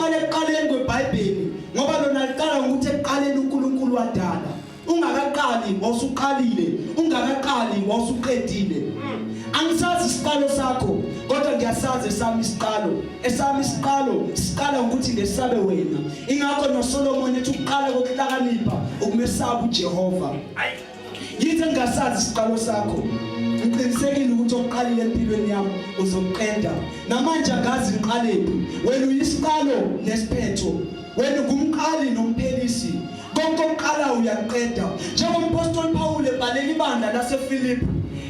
ukuqala ekuqaleni kweBhayibheli ngoba lona liqala ngokuthi ekuqaleni uNkulunkulu wadala. Ungakaqali wawusuqalile, ungakaqali wawusuqedile. Angisazi isiqalo sakho kodwa ngiyasazi esami isiqalo. Esami isiqalo siqala ngokuthi ngesabe wena. Ingakho noSolomon ethi ukuqala kokuhlakanipha ukumesaba uJehova. Yize ngingasazi isiqalo sakho, ngiqinisekile ukuthi okuqalile empilweni yami uzokuqeda. Namanje angazi ngiqalephi. Wena uyisiqalo nesiphetho. Wena ungumqali nomphelisi. Konke okuqalayo uyakuqeda. Njengompostoli Pawulu ebhalela ibandla laseFilipi,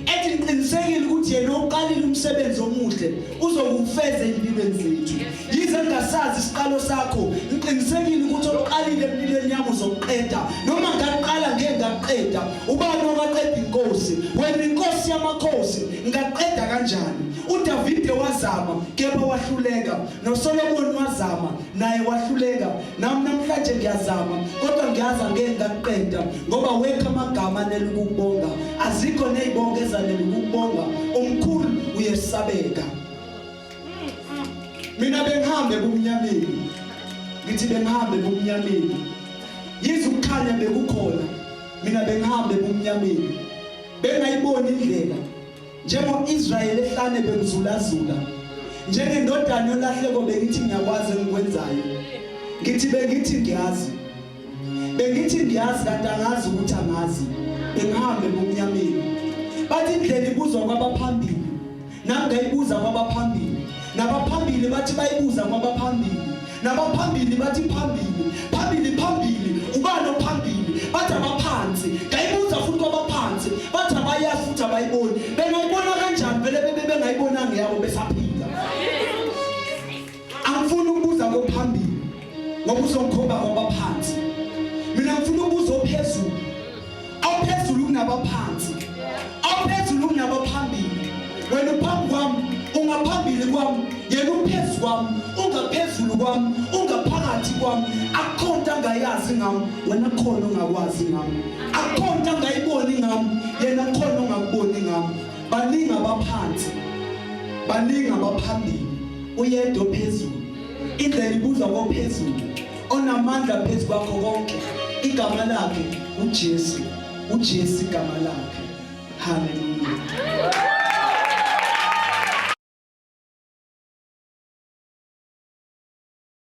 ethi ngiqinisekile ukuthi yena oqalile umsebenzi omuhle uzokuwufeza empilweni zethu. Yize ngingasazi isiqalo sakho, ngiqinisekile ukuthi oqalile empilweni yami uzokuqeda. Noma ngaqala ngeke ngaqeda. Ubani owaqeda inkosi? Wena inkosi yamakhosi, ngaqeda kanjani? uDavide wazama kepha wahluleka, noSolomoni wazama naye wahluleka. Nami namhlanje ngiyazama kodwa ngiyazi angeke ngakuqeda ngoba wekho amagama anele ukukubonga. Azikho nezibongo ezanele ukukubonga. Umkhulu uyesabeka. Mina bengihambe ebumnyameni. Ngithi bengihambe ebumnyameni. Yize ukukhanya bekukhona. Mina bengihambe ebumnyameni. Bengayiboni indlela. Njengo-Israyeli ehlane bengizulazula. Njengendodana yolahleko bengithi ngiyakwazi engikwenzayo. Ngithi bengithi ngiyazi. Bengithi ngiyazi kanti angazi ukuthi angazi. Bengihambe ebumnyameni. Bathi indlela ibuzwa kwabaphambili. Nami ngayibuza kwabaphambili. Nabaphambili bathi bayibuza kwabaphambili. Nabaphambili bathi phambili. Phambili phambili. Ubani ophambili? Bathi abaphansi. Ngayibuza futhi kwabaphansi. Bathi abayazi futhi abayiboni. Bengayibona kanjani vele bebe bengayibonanga yabo besaphila. Angifuni ukubuza kophambili ngoba uzongikhomba kwabaphansi. Mina ngifuna ukubuza ophezulu. Ophezulu kunabaphansi. Ophezulu kunabaphambili. Wena uphambi kwami, ungaphambili kwami, yena uphezu kwami, ungaphezulu kwami, ungaphakathi kwami. Akukho nto angayazi ngami, wena khona ongakwazi ngami. Akukho nto angayiboni ngami, yena khona ongakuboni ngami. Baningi abaphansi, baningi abaphambili, uyedwa ophezulu. Indlela ibuzwa kophezulu. Onamandla phezu kwakho konke. Igama lakhe uJesu. uJesu igama lakhe. Hallelujah.